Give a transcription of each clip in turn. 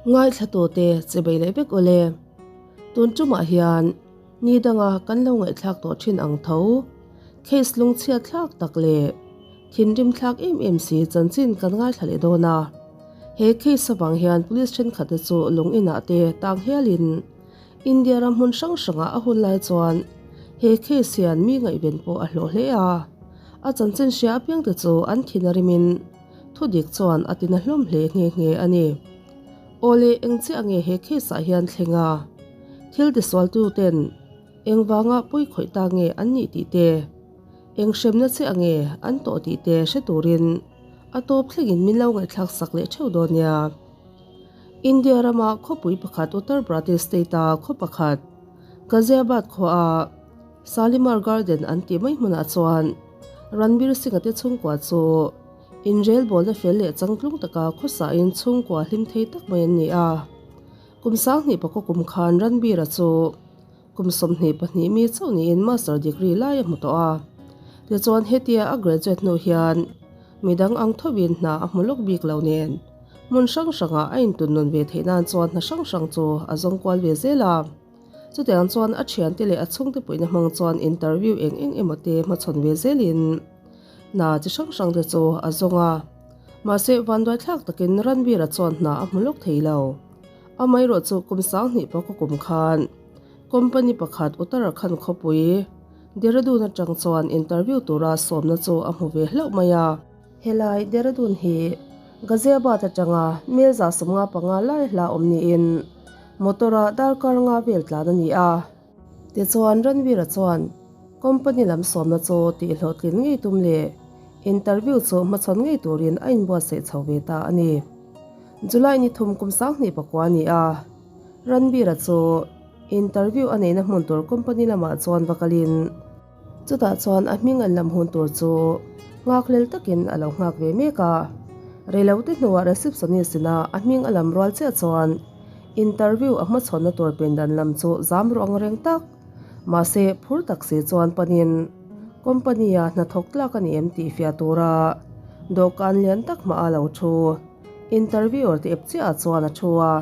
Ngaithlatute chebei leh vek ule. Tun tumah hian ni danga kan lo ngaihthlak tawh thin ang tho. Case lungchhiat thlak tak leh thinrim thlak em em si chanchin kan ngaithla leh dawn a. He case avang hian police thenkhat te chu lung inah te tang hialin India ram hmun hrang hrangah a hun lai chuan he case hian mi ngaihven pawh a hlawh hle a. A chanchin hria apiang te chu an thin a rimin Thudik chuan a tina hlawm hle nghe nghe a ni. Awle eng chiah nge he case ah hian thleng a? Thil tisualtu ten engvanga pawi khawih ta nge an nih tih te, eng hremna chiah nge an tawh tih te hre turin a tawp thlengin min lo ngaihthlak sak leh theuh dawn nia. India rama khawpui pakhat Uttar Pradesh state a khaw pakhat Ghaziabad khua a Shalimar Garden an tih mai hmunah chuan Ranbir Singh-a te chhungkua chu inrelbawlna fel leh changtlung taka khawsain chhungkua hlim thei tak mai an ni a. Kum 20 pakaw kum khan Ranbir-a chu kum 22 mi chauh niin Master degree lai a hmu tawh a. Tichuan hetia a graduate hnu hian midang ang thovin hna a hmu lawk bik lo nen hmun hrang hrangah a intun nun ve theih nan chuan hna hrang hrang chu a zawng kual ve zel a. Chutiang chuan a thiante leh a chhungte puihna hmang chuan interview eng eng emaw te hmachhawn ve zelin hna chi hrang hrang te chu a zawng a. Mahse, vanduaithlak takin Ranbir-a chuan hna a hmu lawk thei lo. Amaherawh chu kum 20 pawh ka kum khan company pakhat Uttarakhand khawpui Dehradun atang chuan interview tura sawmna chu a hmu ve hlauh mai a. Helai Dehradun hi Ghaziabad atanga mel 155 lai hla awm niin Motor-a darkar nga vel tlan a ni a. Tichuan Ranveer-a chuan company lam sawmna chu tihhlawhtlin ngei tum leh interview chu hmachhawn ngei turin a inbuatsaih chho ve ta a ni. July ni thum kum 2009 a ni a, Ranveer-a chu interview a neihna hmun tur company lamah chuan va kalin Chutah chuan a hming an lam hun tur chu nghakhlel takin a lo nghak ve mek a. Reilote hnuah receptionist ina a hming a lam rual chiah chuan interview a hmachhawnna tur pindan lam chu zam rawh ang reng tak. Mahse, phur tak si chuan panin company-a hnathawk tlak a ni em tih fiah tura dawhkan lian tak hmaah a lo thu. Interviewer te ep chiahah chuan a thu a.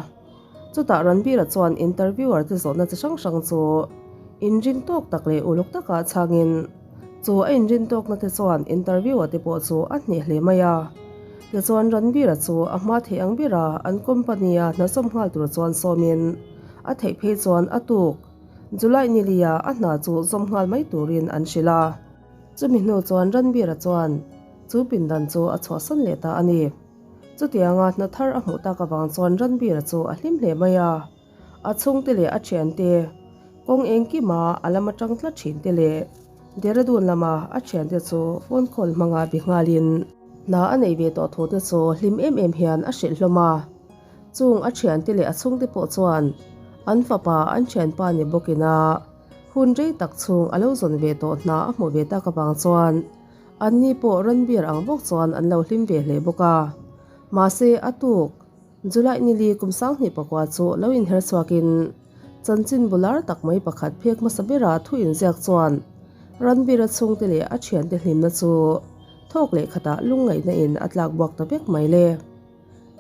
Chutah Ranbir-a chuan interviewer te zawhna chi hrang hrang chu inrin tawk tak leh uluk takah chhangin chu a inrin tawkna te chuan interviewer te pawh chu a hneh hle mai a. Tichuan Ranbir-a chu a hma theih ang bera an company-a hna zawm nghal tur chuan sawmin a theih phei chuan a tuk July nilia a hna chu zawm nghal mai turin an hrilh a. Chumi hnu chuan Ranbir-a chuan chu pindan chu a chhuahsan leh ta a ni. Chutianga hna thar a hmuh tak avang chuan Ranbir-a chu a hlim hle mai a. A chhungte leh a thiante, kawng engkima a lam atang tlat thinte leh Dehradun lama a thiante chu phone call hmanga bi nghalin hna a nei ve tawh thu te chu hlim em em hian a hrilh hlawm a. Chung a thiante leh a chhungte pawh chuan an fapa an thianpa ni bawkin a hun rei tak chhung a lo zawn ve tawh hna a hmuh ve tak avang chuan Anni pawh Ranbir ang bawk chuan an lo hlim ve hle bawk a. Mahse, a tuk, July nili kum 2009 chu lo inher chhuakin chanchin bular tak mai pakhat phek hmasa bera thu inziak chuan Ranbir-a chhungte leh a thiante hlimna chu thawk leh khatah lungngaihna in a tlak buak ta vek mai le.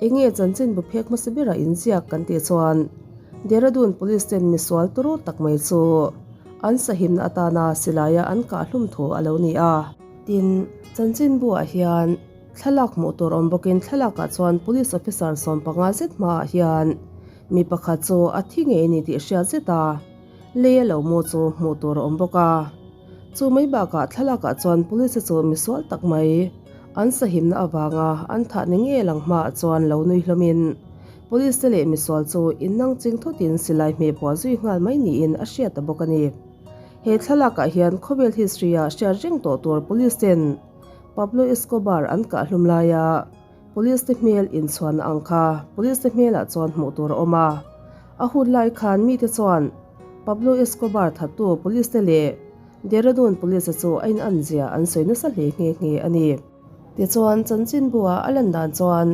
Enge chanchin bu phek hmasa bera inziak kan tih chuan Dehradun Police ten misual turu tak mai chu an sahimna atana silaia an kah hlum thu a lo ni a. Tin, chanchin buah hian thlalak hmuh tur awm bawkin thlalakah chuan Police officer 15 zet hmaah hian mi pakhat chu a thi ngei a ni tih hriat zet a, lei a lo mu chu hmuh tur a awm bawk a. Chu mai bakah thlalakah chuan police chu misual tak mai an sahimna avanga an thah ni ngei lang hmaah chuan lo nui hlawmin police te leh misual chu innang ching thutin silai hmeh pawh zui nghal mai niin a hriat ta bawk a ni. He thlalakah hian khawvel history ah hriat reng tawh tur police ten Pablo Escobar an kah hlum laia police te hmel inchhuanna ang kha police te hmelah chuan hmuh tur a awm a. A hun lai khan mite chuan Pablo Escobar thattu police te leh Dehradun police chu a in an zia an sawi nasa hle nghe nghe a ni. Tichuan chanchinbua a lan dan chuan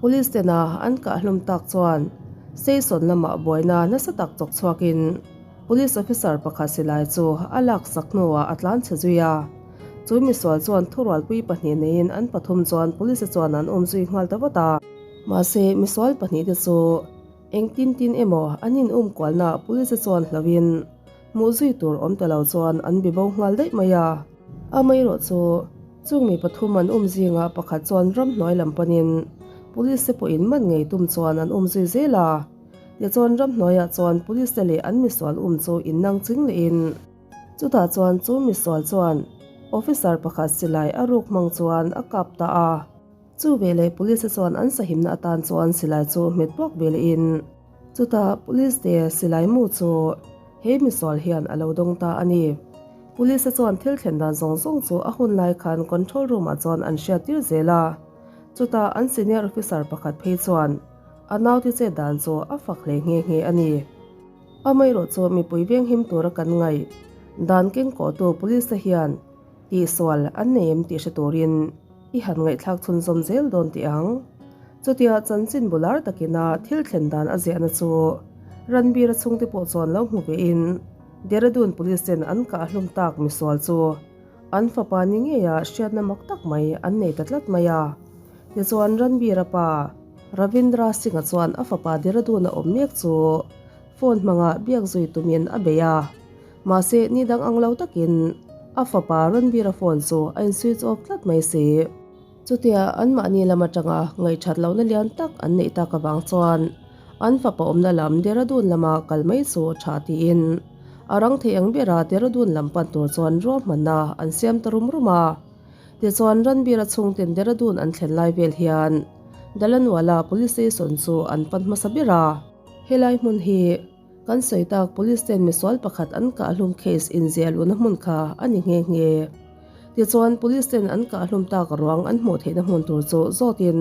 police tena an kah hlum tak chuan station lamah buaina nasa tak chawk chhuakin police officer pakhat silai chu a lak sak hnuah a tlan chhe zui a. Chu misual chuan thurualpui pahnih neiin an pathum chuan police chuan an awm zui nghal ta vat a. Mahse misual pahnih te chu. Engtin tin emaw an in um kualnaah police chuan hlauhin hmuh zui tur awm ta lo chuan an be bo nghal daih mai a. Amaherawh chu chung mi pathum an um zingah pakhat chuan ramhnuai lam panin police te pawhin man ngei tum chuan an um zui zel a. Tichuan ramhnuaiah chuan police te leh an misual um chu innang ching lehin Chutah chuan chu misual chuan officer pakhat silai a ruk hmang chuan a kap ta a. Chu veleh police te chuan an sahimna atan chuan silai chu hmet puak ve lehin chutah police te silai mu chu he misual hian a lo dawng ta a ni. Police te chuan thil thlen dan zawng zawng chu a hun lai khan control room ah chuan an hriat tir zel a. Chutah an senior officer pakhat phei chuan a naute chet dan chu a fak hle nghe nghe a ni. Amaherawh chu mipui venghim tura kan ngaih dan kengkawhtu police te hian tihsual an nei em tih hre turin i han ngaihthlak chhunzawm zel dawn tih ang. Chutia chanchin bular takina thil thlen dan a ziahna chu Ranbir-a chhungte pawh chuan lo hmu vein Dehradun police ten an kah hlum tak misual chu an fapa ni ngeia hriatna mak tak mai an nei ta tlat mai a. Tichuan Ranbir-a pa Ravindra Singh-a chuan a fapa Dehradun-a awm mek chu phone hmanga biak zui tumin a bei a. Mahse, ni dang ang lo takin a fapa Ranbir-a phone chu a in switch off tlat mai si. Chutia anmahni lam atanga ngaihthat lohna lian tak an neih tak avang chuan an fapa awmna lam Dehradun lama kal mai chu tha tiin a rang thei ang bera Dehradun lam pan tur chuan ruahmanna an siam ta rum rum a. Tichuan Ranbir-a chhungten Dehradun an thlen lai vel hian Dalanwala Police Station chu an pan hmasa ber a. Helai hmun hi kan sawi tak Police ten misual pakhat an kahhlum case inziah luhna hmun kha a ni nghe nghe. Tichuan Police ten an kahhlum tak ruang an hmuh theihna hmun tur chu zawtin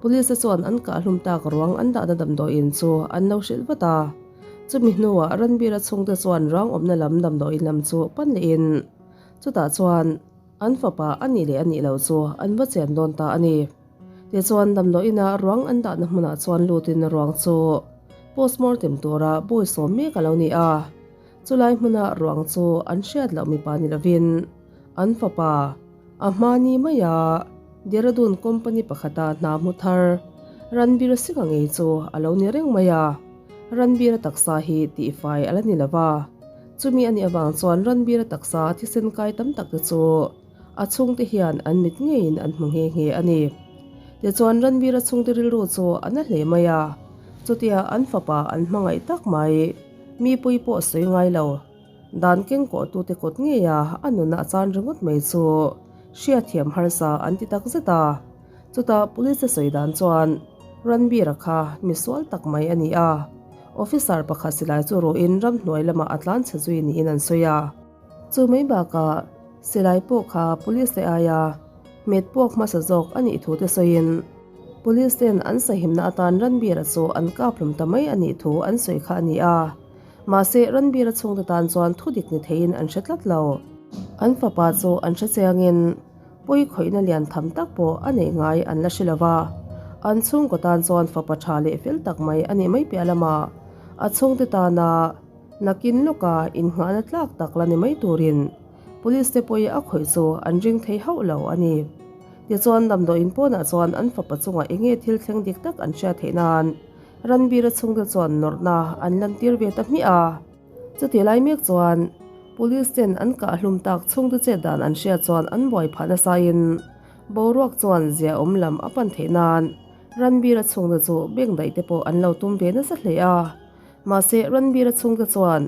Police te chuan an kahhlum tak ruang an dahna damdawiin chu an lo hrilh vat a. Chumi hnuah Ranbir-a chhungte chuan ruang awmna lam damdawiin lam chu pan lehin Chutah chuan an fapa a nih leh a nih loh chu an va chen dawn ta a ni. Tichuan damdawiina ruang an dahna hmunah chuan lutin ruang chu postmortem tura bawisawm mek a lo ni a. Chulai hmuna ruang chu an hriat loh mipa ni lovin an fapa a hma ni maia Dehradun company pakhata hna hmu thar Ranbir Singh-a ngei chu a lo ni reng mai a. Ranbir-a taksa hi tihfai a la ni lova. Chumi a nih avang chuan Ranbir-a taksa thisen kai tam tak te chu a chhungte hian an mit ngeiin an hmu nghe nghe a ni. Tichuan Ranbir-a chhungte rilru chu a na hle mai a, chutia an fapa an hmangaih tak mai, mi pui pawh sawi ngai lo, dan kengkawhtute kut ngeia a nunna a chan ringawt mai chu hriatthiam harsa an ti tak zet a. Chutah police-a sawi dan chuan Ranbir-a kha misual tak mai a ni a, officer pakhat silai chu ruhin ramhnuai lamah a tlan chhe zui niin an sawi a. Chu mai bakah silai pawh kha police te aia hmet puak hmasa zawk a nih thu te sawiin police ten an sahimna atan Ranbir-a chu an kap hlum ta mai a nih thu an sawi kha a ni a. Mahse Ranbir-a chhungte tan chuan thu dik ni theiin an hre tlat lo. An fapa chu an hre chiangin Pawi khawihna lian tham tak pawh a neih ngai an la hre lo va, an chhungkaw tan chuan fapa tha leh fel tak mai a nih mai piah lamah a chhungte tana nakin lawka innghahna tlak tak la ni mai turin Police te pawi a khawih chu an ring thei hauh lo a ni. Tichuan damdawiin pawnah chuan an fapa chungah eng nge thil thleng dik tak an hriat theih nan Ranbir-a chhungte chuan nawrhna an lantir ve ta hmiah a. Chutih lai mek chuan Police ten an kah hlum tak chhungte chet dan an hriat chuan an buai phah nasain boruak chuan zia awm lam a pan theih nan Ranbir-a chhungte chu bank daih te pawh an lo tum ve nasa hle a. Mahse Ranbir-a chhungte chuan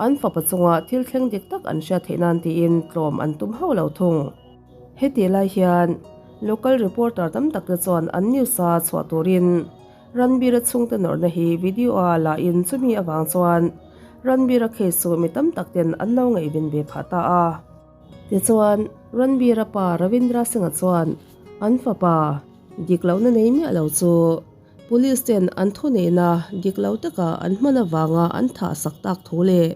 an fapa chunga thil thleng dik tak an hriat theih nan tiin tlawm an tum hauh lo thung. Hetih lai hian local reporter tam tak te chuan an news a chhuah turin Ranbir-a chhungte nawrhna hi video-a la in chumi avang chuan Ranbir-a case chu mi tam tak ten an lo ngaihven ve phah ta a. Tichuan, Ranbir-a pa Ravindra Singh-a chuan an fapa dik lohna nei miah lo chu Police ten an thuneihna dik lo taka an hman avanga an thah sak tak thu leh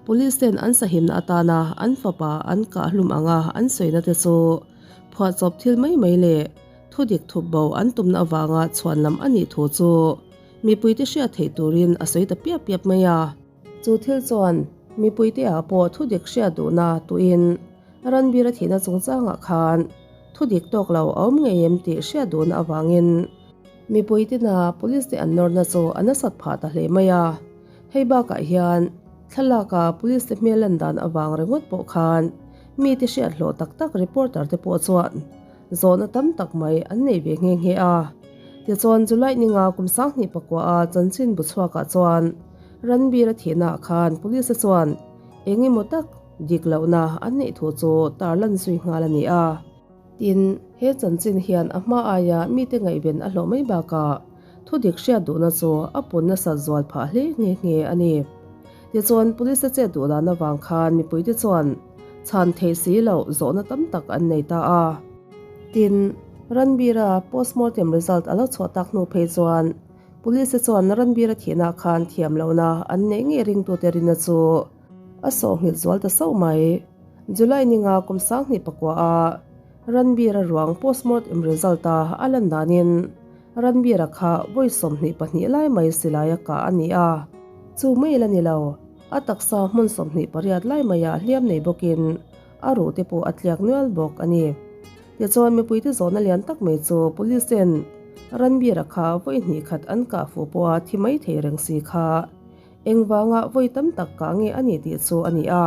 Police ten an sahimna atana an fapa an kah hlum anga an sawina te chu phuahchawp thil mai mai leh Thu dik thup bo an tumna avanga chhuan lam a nih thu chu mipuite hriat theih turin a sawi ta piap piap mai a. Chu thil chuan mipuite ah pawh thu dik hriat duhna tuin Ranbir a thihna chungchangah khan thu dik tawk lo a awm ngei em tih hriat duhna avangin. Mipui tina police te an nawrna chu a nasat phah ta hle mai a. Hei bakah hian thlalaka police te hmel lan dan avang ringawt pawh khan mite hriat hlawh tak tak reporter te pawh chuan zawhna tam tak mai an nei ve nghe nghe a. Tichuan July ninga kum 20 pakua a chanchin bu chhuakah chuan Ranbir a thihnaah khan police te chuan eng emaw tak dik lohna an neih thu chu tarlan zui nghal a ni a. Tin, he chanchin hian a hma aia mite ngaihven a hlawh mai bakah thu dik hriat duhna chu a pun nasat zual phah hle nghe nghe a ni. Tichuan, police te chet duh dan avang khan mipuite chuan chhan theih si loh zawhna tam tak an nei ta a. Tin, Ranbir-a postmortem result a lo chhuah tak hnu phei chuan police te chuan Ranbir-a thihna khan thiam lohna an neih ngei ringtute rinna chu a sawhngilh zual ta sauh mai. July ninga kum 20 pakua a Ranbir-a ruang postmortem result a a lan danin Ranbir-a kha vawi 22 lai mai silai a kah a ni a. Chu mai la ni lo, a taksa hmun 28 lai maiah hliam nei bawkin a ruh te pawh a tliak nual bawk a ni. Tichuan mipuite zawhna lian tak mai chu police ten Ranbir-a kha vawi hnih khat an kah fuh pawha thi mai thei reng si kha engvanga vawi tam tak kah nge a ni tih chu a ni a.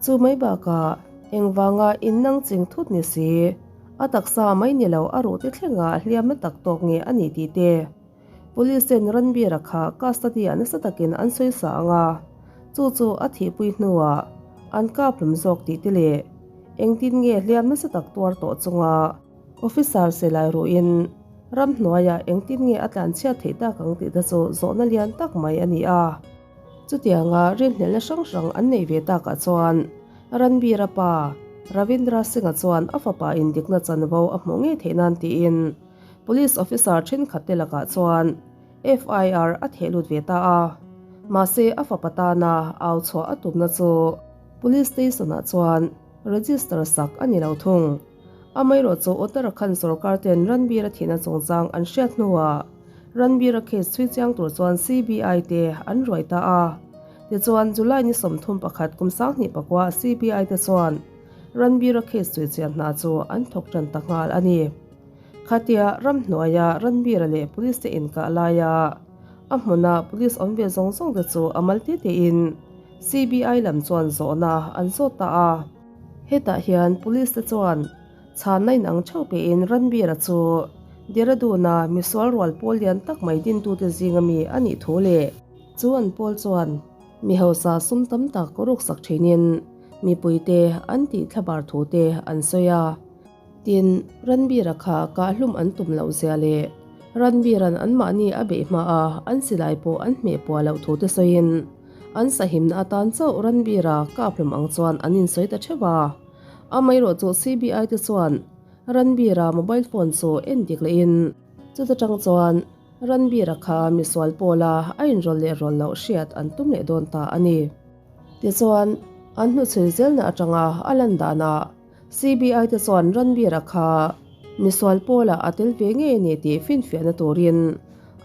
Chu mai bakah engvanga innang ching thut ni si, a taksa mai ni lo a ruh te thlengah hliamna tak tawk nge a ni tih te. Police ten Ranbir-a kha custody-ah nasa takin an sawi sa ang a, chu chu a thihpui hnuah an kap hlum zawk tih te leh engtin nge hliam nasa tak tuar tawh chunga officer silai ruhin ramhnuaiah engtin nge a tlanchhiat theih tak ang tih te chu zawhna lian tak mai a ni a. Chutianga rinhlelhna hrang hrang an nei ve takah chuan Ranbir-a pa Ravindra Singh-a chuan a fapa indikna chanvo a hmuh ngei theih nan tiin Police officer thenkhat te lakah chuan FIR a theh lut ve ta a, mahse a fapa tana au chhuah a tumna chu Police station-ah chuan register sak a ni lo thung. Amaherawhchu Uttarakhand sorkar ten Ranbir-a thihna chungchang an hriat hnuah Ranbir-a case chhui chiang tur chuan CBI te an ruai ta a. Tichuan July ni 31 kum 20 pakua CBI te chuan Ranbir-a case chhui chian hna chu an thawk tan ta nghal a ni. Khatia ramhnuaia Ranbir-a leh police te inkah laia a hmuna police awm ve zawng zawng te chu a mal te tein CBI lam chuan zawhna an zawt ta a. Hetah hian police te chuan chhanna inang theuh pehin Ranbir-a chu Dehradun-a misual rual pawl lian tak mai dintute zinga mi a nih thu leh chu an pawl chuan mi hausa sum tam tak ruksak thinin mipuite an tih thlabar thu te an sawi a. Tin, Ranbir-a kha kahhlum an tum loh zia leh Ranbir-a'n anmahni a beih hma a an silai pawh an hmeh puah loh thu te sawiin an sahimna atan chauh Ranbir-a kaphlum ang chuan an insawi ta theuh a. Amaherawh chu CBI te chuan Ranbir-a mobile phone chu en dik lehin chuta tang chuan Ranbir-a kha misual pawla a inrawlh leh rawlh loh hriat an tum leh dawn ta a ni. Tichuan, an hnuchhui zelna atanga a lan danah CBI te chuan Ranbir-a kha misual pawlah a tel ve ngei a ni tih finfiahna turin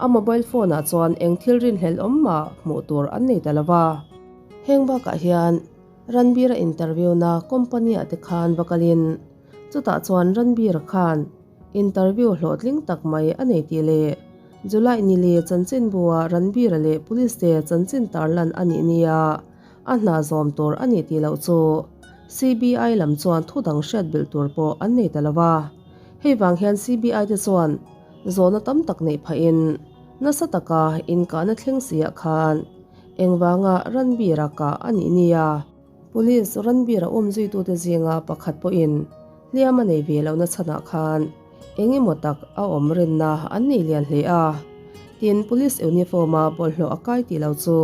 a mobile phone-ah chuan eng thil rinhlelh awm mah hmuh tur an nei ta lo va. Heng bakah hian Ranbir-a interview-na company-ah te khan va kalin chutah chuan Ranbir-a khan interview hlawhtling tak mai a nei tih leh July ni leh chanchinbu-ah Ranbir-a leh police te chanchin tarlan a nih nia a hna zawm tur a ni tih loh chu CBI lam chuan thu dang hriat belh tur pawh an nei ta lo va. Hei vang hian CBI te chuan zawhna tam tak neih phahin nasa taka inkahna thleng siah khan engvanga Ranbir-a kah a nih nia. Police Ranbir-a awm zuitute zinga pakhat pawhin hliam a nei ve lohna chhanah khan eng emaw tak a awm rinna an nei lian hle a. Tin, police uniform-a bawlhhlawh a kai tih lo chu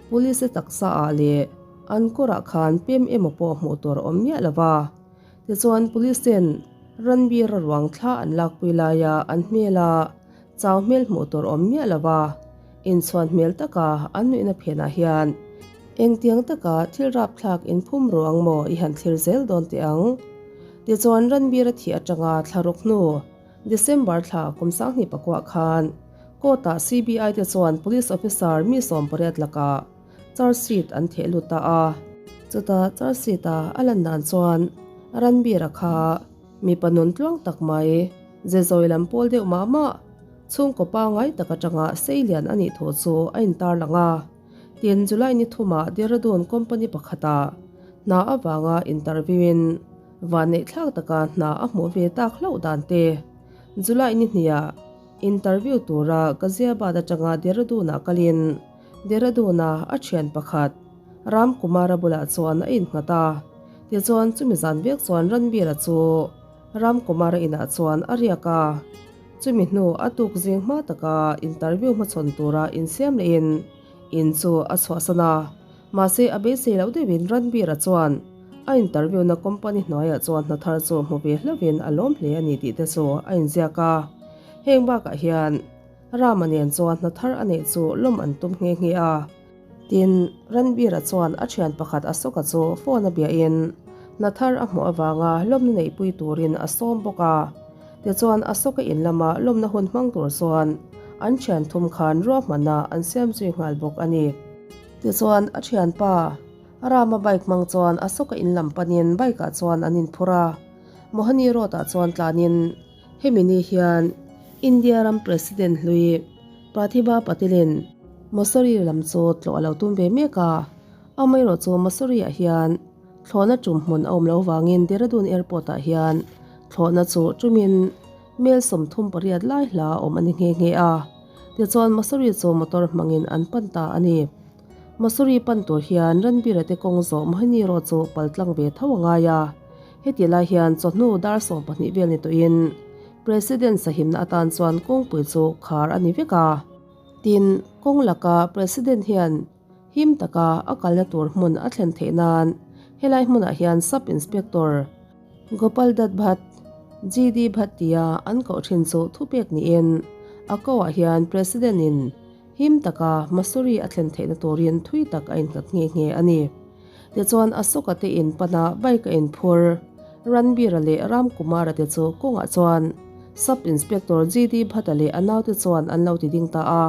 police-te taksa ah leh an kawrah khan pem emaw pawh hmuh tur a awm miah lo va. Tichuan, police ten Ranbir-a ruang thla an lakpui laia an hmela chau hmel hmuh tur awm miah lo va, inchhuan hmel taka an nuihna phenah hian engtiang taka thil rapthlak inphum ruang maw i han thlir zel dawn teh ang. Tichuan Ranbir-a thih atanga thla ruk hnu December thla kum 20 pakua khan court-ah CBI te chuan police officer mi 18 lakah charge sheet an theh lut ta a. Chutah charge sheet-a a lan dan chuan Ranbir-a kha mipa nun tluang tak mai, ze zawi lam pawl deuh mah mah. Chhungkaw pangngai tak atanga seilian a nih thu chu a intarlang a. Tin, July ni thumah Dehradun company pakhatah hna avanga interview-in vanneihthlak taka hna a hmuh ve tak hlauh dan te, July ni hniah interview tura Ghaziabad atanga Dehradun-ah kalin Dehradun-a a thian pakhat Ram Kumar-a bulah chuan a innghat a. Tichuan, chumi zan vek chuan Ranbir-a chu Ram Kumar-a inah chuan a riak a. Chumi hnu a tuk zing hma taka interview hmachhawn tura insiam lehin in chu a chhuahsan a. Mahse a beisei loh deuhin Ranbir-a chuan a interview na company hnuaiah chuan hna thar chu hmu ve hlauhin a lawm hle a ni tih te chu a inziak a. Heng bakah hian Rama nen chuan hna thar a neih chu lawm an tum nghe nghe a. Tin, Ranbir-a chuan a thian pakhat Asoka chu phone a biahin hna thar a hmuh avanga lawmna neihpui turin a sawm bawk a. Tichuan, Asoka in lama lawmna hun hmang tur chuan an thian thum khan ruahmanna an siam zui nghal bawk a ni. Tichuan, a thianpa Rama bike hmang chuan Asoka in lam panin bike-ah chuan an inphur a. Mohani Road-ah chuan tlanin Hemi ni hian India ram President hlui Pratibha Patil-in Mussoorie lam chu tlawh a lo tum ve mek a, amaherawh chu Mussoorie-ah hian thlawhna tum hmun a awm lo vangin Dehradun Airport-ah hian thlawhna chu tumin mel 38 lai hla a awm a ni nghe nghe a. Tichuan Mussoorie chu motor hmangin an pan ta a ni. Mussoorie pan tur hian Ranbir-a te kawng zawh Mohini Road chu paltlang ve tho a ngai a. Heti lai hian chawhnu dar 12 vel ni tawhin President sahimna atan chuan kawngpui chu khar a ni vek a. Tin, kawng laka President hian him taka a kalna tur hmun a thlen theih nan helai hmunah hian Sub Inspector Gopal Dutt Bhatt, GD Bhatt tia an koh thin chu thupek niin a koah hian President in Him taka Mussoorie a thlen theihna turin thui tak a innghat nghe nghe a ni. Tichuan Asoka te in pana bike a inphur Ranbir-a leh Ram Kumar-a te chu kawngah chuan Sub Inspector GD Bhatt-a leh a naute chuan an lo ti ding ta a.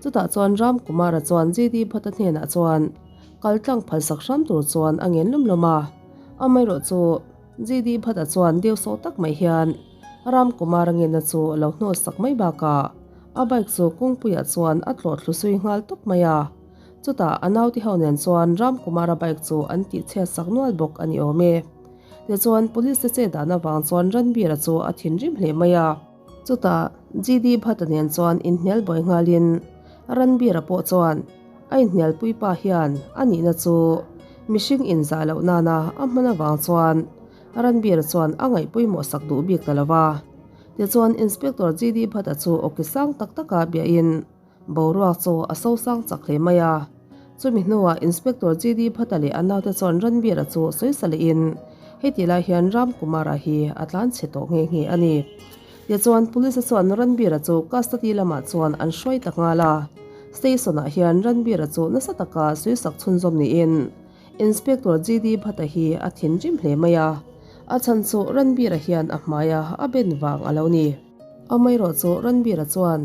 Chutah chuan Ram Kumar-a chuan GD Bhatt-a hnenah chuan kal tlang phalsak hram tur chuan a ngen lawm lawm a. Amaherawh chu GD Bhatt-a chuan deuh sawh tak mai hian Ram Kumar-a ngenna chu a lo hnawl sak mai bakah A bike chu kawngpuiah chuan a tlawh thlu zui nghal tawp mai a, chutah a naute ho nen chuan Ram Kumara bike chu an tih chhiat sak nual bawk a ni awm e. Tichuan police te chet dan avang chuan Ranbir-a chu a thinrim hle mai a, chutah GD Bhatt-a nen chuan inhnial buai nghalin Ranbir-a pawh chuan a inhnialpui pa hian a nihna chu mihring inzah loh nana a hman avang chuan Ranbir-a chuan a ngaih pawimawh sak duh bik ta lo va. Tichuan Inspector GD Bhatt-a chu awki sang tak taka biahin boruak chu a so sang chak hle mai a. Chumi hnuah Inspector GD Bhatt-a leh a naute chuan Ranbir-a chu sawisa lehin heti lai hian Ram Kumar-a hi a tlan chhe tawh nghe nghe a ni. Tichuan Police-a chuan Ranbir-a chu custody lamah chuan an hruai ta nghal a. Station-ah hian Ranbir-a chu nasa taka sawisak chhunzawm niin Inspector GD Bhatt-a hi a thinrim hle mai a, a chhan chu Ranbir-a hian a hmaia a ben vang a lo ni. Amaherawh chu Ranbir-a chuan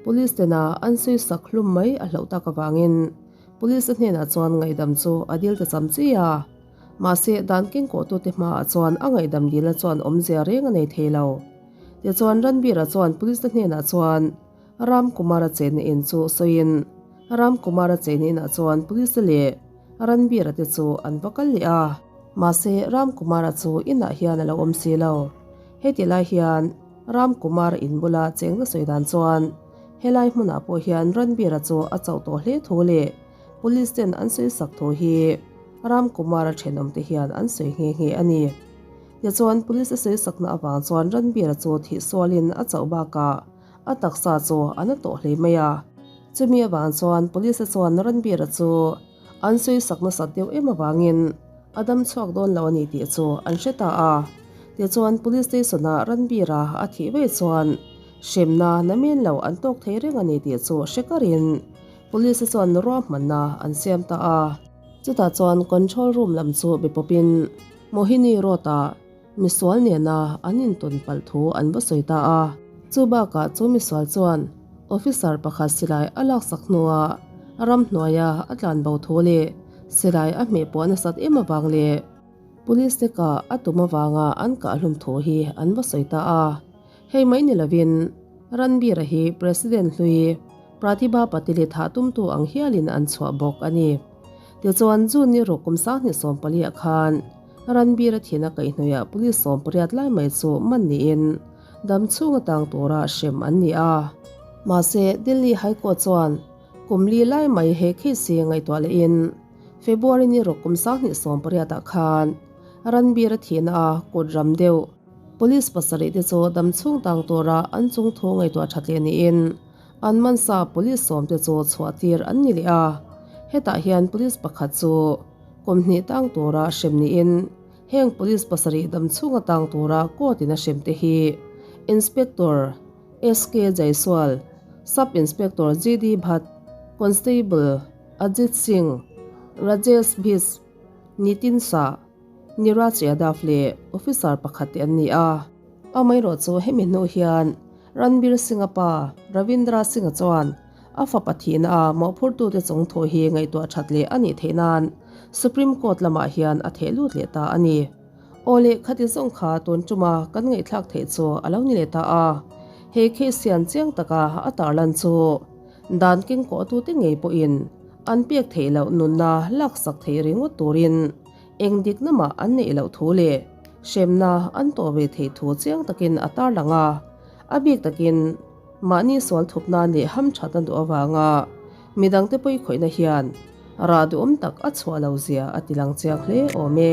Police tena an sawisak hlum mai a hlauh tak avangin Police-a hnenah chuan ngaihdam chu a dil ta cham chi a. Mahse, dan kengkawhtute hmaah chuan a ngaihdam dilna chuan awmzia reng a nei thei lo. Tichuan Ranbir-a chuan Police-te hnenah chuan Ram Kumar-a chenna in chu sawiin Ram Kumar-a chenna inah chuan Police leh Ranbir-a te chu an va kal leh a. Mahse, Ram Kumar-a chu inah hian a lo awm si lo. Heti lai hian Ram Kumar-a in bula chengna sawi dan chuan helai hmunah pawh hian Ranbir-a chu a chauh tawh hle thu leh Police ten an sawi sak thu hi Ram Kumar-a thenawmte hian an sawi nghe nghe a ni. Tichuan, Police a sawi sakna avang chuan Ranbir-a chu thihsualin a chauh bakah A taksa chu a na tawh hle mai a. Chumi avang chuan Police chuan Ranbir-a chu an sawisak nasat deuh em avangin a dam chhuak dawn lo a ni tih chu an hre ta a. Tichuan Police Station-a Ranbir-a a thih vei chuan hremna na men lo an tawk thei reng a ni tih chu hre karin Police chuan ruahmanna an siam ta a. Chutah chuan Control Room lam chu be pawpin Mohini Road-ah Misual nena an intawn palh thu an va sawi ta a. Chu bakah chu misual chuan officer pakhat silai a laksak hnuah ramhnuaia a tlan bo thu leh silai a hmeh pawh nasat em avang leh police te kah a tum avanga an kah hlum thu hi an va sawi ta a. Hei mai ni lovin. Ranbir-a hi President hlui Pratibha Patil-i thah tumtu ang hialin an chhuah bawk a ni. Tichuan, June ni ruk kum 2014 ah khan Ranbir-a thihna kaihhnawihah police 18 lai mai chu man niin dam chhung atang tura hrem an ni a. Mahse, Delhi High Court chuan kum li lai mai he case hi ngaihtuah lehin February ni ruk kum 2018 ah khan Ranbir-a thihna a kut ram deuh police pasarih te chu dam chhung tang tura an chung thu ngaihtuah that leh niin an mansa police sawm te chu chhuah tir an ni leh a. Hetah hian police pakhat chu kum hnih tang tura hrem niin heng police pasarih dam chhunga tang tura court in a hrem te hi Inspector SK Jaiswal, Sub Inspector GD Bhatt, Constable Ajit Singh, Rajesh Bhis, Nitin Shah, Niraj Yadav leh officer pakhat te an ni a. Amaherawh chu hemi hnu hian Ranbir Singh-a pa Ravindra Singh-a chuan a fapa thihna a mawhphurtute chung thu hi ngaihtuah that leh a nih theih nan Supreme Court lamah hian a theh lut leh ta a ni. Aw leh khati zawng kha tun tuma kan ngaihthlak theih chu a lo ni leh ta a. He case hian chiang taka a tarlan chu dan kengkawhtute ngei pawhin an pek theih loh nunna laksak theih ringawt turin Eng dikna mah an neih loh thu leh hremna an tawh ve theih thu chiang takin a tarlang a, a bik takin mahni sual thup nan leh hamthatna duh avanga midangte pawikhawihna hian rah duhawm tak a chhuah lo zia a tilang chiang hle awm e.